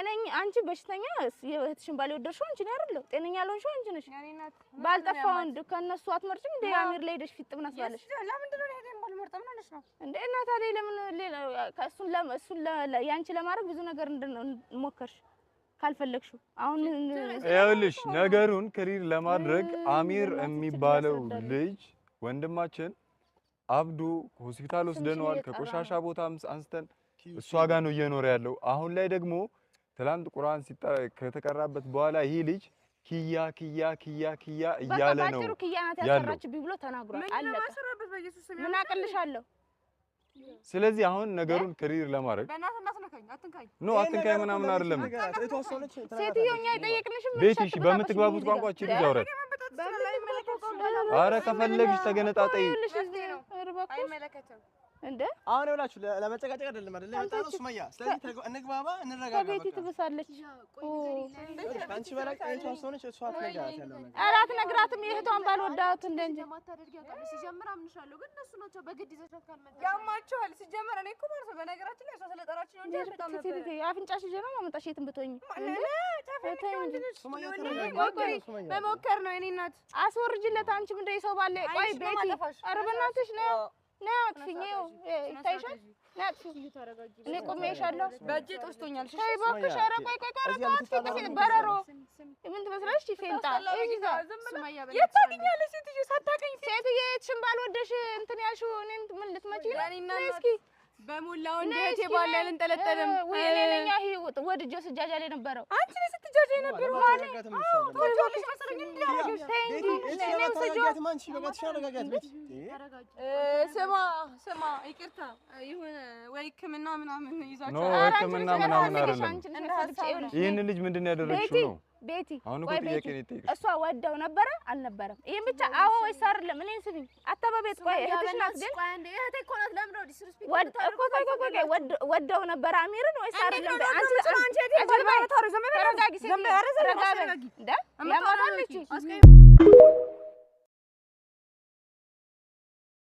ጤነኛ አንቺ በሽተኛ የእህትሽን ባል የወደድሽው አንቺ ነው አይደል? ጤነኛ ያልሆንሽው አንቺ ነሽ። ባልጠፋ ወንድ ከእነሱ አትመርጭም እንዴ? አሚር ላይ ሄደሽ ፊት ምን አስባለሽ እንዴ? እና ታዲያ ለምን እሱን እሱን ያንቺ ለማድረግ ብዙ ነገር ሞከርሽ? ካልፈለግሽው አሁን ይኸውልሽ ነገሩን clear ለማድረግ አሚር የሚባለው ልጅ ወንድማችን አብዱ ሆስፒታል ወስደነዋል። ከቆሻሻ ቦታ አንስተን እሷ ጋር ነው እየኖረ ያለው። አሁን ላይ ደግሞ ትላንት ቁርአን ከተቀራበት በኋላ ይህ ልጅ ኪያ ኪያ ኪያ ኪያ እያለ ነው ያለው። ኪያ ናት ያሰራችብኝ ብሎ ተናግሯል። አለቀ። ምን አቅልሻለሁ? ስለዚህ አሁን ነገሩን clear ለማድረግ no አትንካኝ ምናምን አይደለም። ሴትዮ እኛ የጠየቅንሽም ቤቲ እሺ፣ በምትግባቡት ቋንቋ እቺ ልጅ አውራት። ኧረ ከፈለግሽ ተገነጣጠይ። እንደ አሁን ይኸውላችሁ ለመጨቃጨቅ አይደለም አይደል የመጣነው ሱመያ። ስለዚህ እንግባባ፣ እንረጋጋ። ከቤቲ ትብሳለች። አንቺ በላይ እህቷ ስለሆነች እሷ አትነግራት ያለው ነገር። ኧረ አትነግራትም። የእህቷን ባል ወዳት እንደ እንጂ ሲጀምር አምንሻለሁ፣ ግን እነሱ ናቸው በግድ ይዘሻት ካልመጣሽ ያማቸዋል። ሲጀመር እኔ እኮ ማለት ነው በነገራችን ላይ እሷ ስለጠራችኝ ነው እንጂ አልመጣም ነበር። አፍንጫሽ ይዤ ነው የማመጣሽ የትም ብትሆኚ። መሞከር ነው የእኔ እናት። አስወርጅለት። አንቺም እንደ የሰው ባል ቆይ ቤቲ፣ ኧረ በእናትሽ ነው ነይ አጥፊኝ። ይኸው ይታይሻል። ነይ አጥፊኝ። እኔ ቆሜሻለሁ። በእጄ ጦስቶኛል። ተይ እባክሽ። ኧረ ቆይ ቆይ ቆይ፣ ኧረ ተው አጥፊኝ። በረሮ ምን ትመስላለች? ፌንጣ የት ታውቂኛለሽ? ሴትዮ ሳታውቂኝ ሴትዮ የትሽን ባልወደሽ እንትን ያልሽው እኔን ምን ልትመጪ ነው? ነይ እስኪ በሞላው እንደ እህቴ ባል ላይ አልንጠለጠልም። ውይ እኔ ነኝ ይሄ ወድጄው ስጃጃ ላይ የነበረው። አንቺ ነሽ ስትጃጃ የነበረው። ትወጂዋለሽ መሰለኝ እንዲህ አደረገሽ። ስማ ስማ፣ ይቅርታ ይሁን ወይ ሕክምና ምናምን ይዛችሁ no ሕክምና ምናምን አይደለም። ይህን ልጅ ምንድን ነው ያደረግሽው ነው ቤቲ? አሁን እኮ ጥያቄ ነው የጠየቅሽው። እሷ ወደው ነበረ አልነበረም? ይሄን ብቻ አዎ ወይስ አይደለም? እኔን ስሚኝ፣ አታባቤት። ቆይ እህትሽ ናት ግን እኮ ቆይ ቆይ ቆይ፣ ወደው ነበረ አሚርን ወይስ አይደለም? አንቺ ተረጋጊ፣ ተረጋጊ። እንደ ያማታለች።